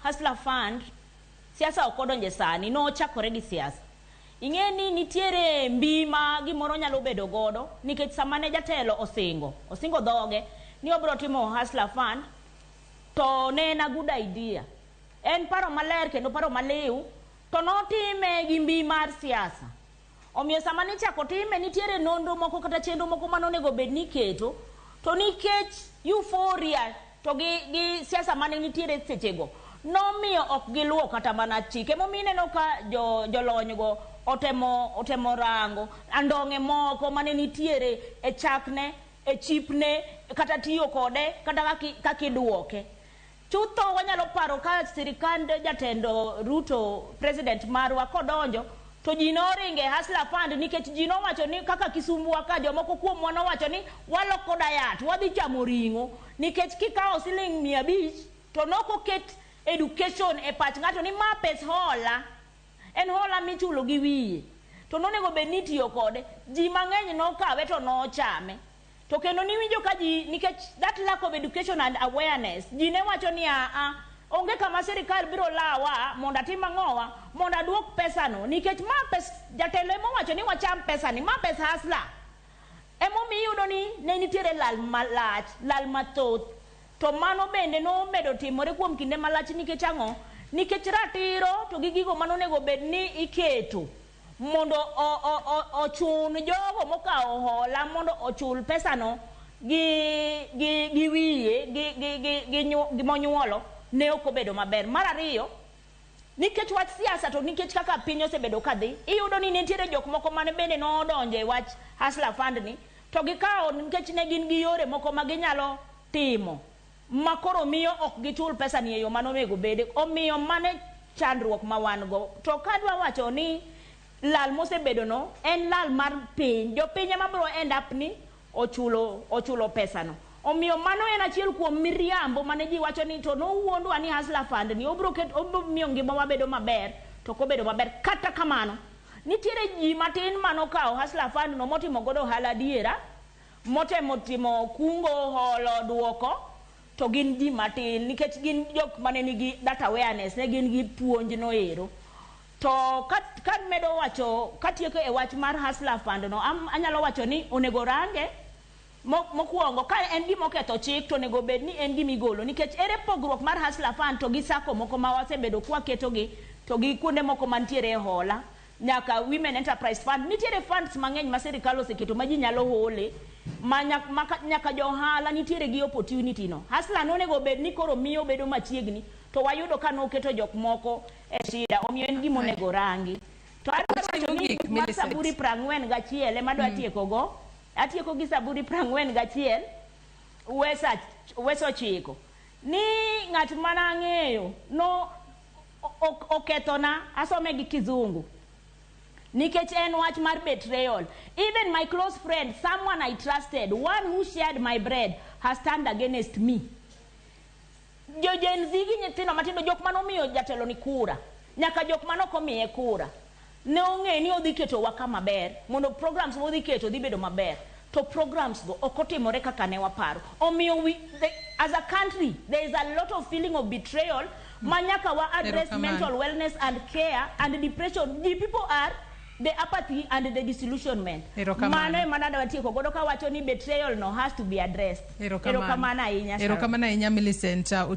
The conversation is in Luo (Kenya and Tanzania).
Hustler Fund siasa ok odonje sani, nochakore gi siasa. Ing'e ni nitiere mbi ma gimoro nyalo bedo godo nikech sama ne jatelo osingo, osingo dhoge ni obiro timo Hustler Fund to ne en a good idea. En paro maler kendo paro maliw to notime gi mbi mar siasa. Omiyo sama nichako time nitiere nonro moko kata chenro moko manonego bed ni iketo to nikech euphoria to gi siasa mane nitiere sechego nomiyo ok giluwo kata mana chike. Emomiyo ineno ka jolony go otemo rango andong'e moko mane nitiere e chakne, e chipne kata tiyo kode kata kaka iduoke. Chutho wanyalo paro ka sirikand jatendo Ruto president marwa kodonjo to ji noringe Hustler Fund nikech ji nowacho ni kaka Kisumu wa ka jomoko kuomwa nowacho ni waloko diet wadhi chamo ring'o nikech kikawo siling 500 to nokoket education e pach ng'ato ni ma pes hola en hola michulo gi wiye to nonego bed ni itiyo kode ji mang'eny nokawe to nochame to kendo niwinjo ka ji nikech that lack of education and awareness ji ne wacho ni aa onge kama sirikal biro lawa mondo atim ang'owa mondo aduok pesano nikech ma pes jatelo emowacho ni wacham pesani ma pes hustler emomiyo iyudo ni ne nitiere lal malach lal mathoth to mano bende nomedo timore kuom kinde malach nikech ang'o nikech ratiro to gi gigo manonego bed ni iketo mondo ochun jogo mokawo hola mondo ochul pesano gi wiye gi monyuolo ne ok obedo maber. Mar ariyo, nikech wach siasa to nikech kaka piny osebedo kadhi, iyudo ni nitiere jok moko mane bende nodonjo e wach Hustler Fund ni to gikawo nikech ne gin gi yore moko ma ginyalo timo ma koro miyo ok gichul pesa ni e yo manonego bede. Omiyo mane chandruok ma wan go. To kadwa wacho ni lal mosebedo no en lal mar piny. Jopiny ema biro end up ni ochulo pesa no. Omiyo mano en achiel kuom miriambo mane ji wacho ni to nowuondwa ni Hustler Fund ni obiro miyo ngimawa bedo maber to ok obedo maber. Kata kamano, nitiere ji matin manokawo Hustler Fund no motimo godo ohala adiera, motemo timo kungo, holo, duoko, to gin ji matin nikech gin jok mane nigi that awareness, ne gin gi puonj no ero. To ka medo wacho, katieko e wach mar Hustler Fund no, anyalo wacho ni onego range mokwongo ka en gima oketho chik to onego bed ni en gima igolo nikech ere pogruok mar Hustler Fund to gi sacco moko ma wasebedo kwaketogi to gi kuonde moko mantiere e hola nyaka Women Enterprise Fund. Nitiere funds mang'eny ma sirikal oseketo ma ji nyalo hole ma nyaka jo ohala nitiere gi opportunity no. Hustler nonego bed ni koro miyo bedo machiegni to wayudo ka noketo jok moko e shida omiyo en gima onego rangi. To adwaro wacho ni Mogik, buk mar Millicent. Zaburi 41 ema adwa tieko go. Atieko gi Zaburi 41 wes 9 ni ng'at mana ang'eyo no okethona asome gi kizungu nikech en wach mar betrayal. Even my close friend, someone I trusted, one who shared my bread, has turned against me. Jo Gen Z gi nyithindo matindo jok manomiyo jatelo ni kura nyaka jok manok omiye kura ne ong'e ni odhi ketowa kama ber mondo programs modhi keto dhi bedo maber to programs go ok otimore kaka ne waparo. Omiyo as a country there is a lot of feeling of betrayal ma nyaka wa address. Erokamano. Mental wellness and care and depression, the people are the apathy and the disillusionment. Erokamano. Mano ema nadwa tieko godo kawacho ni betrayal no has to be addressed. Erokamano. Erokamano ahinya, Sharon. Erokamano ahinya, Millicent.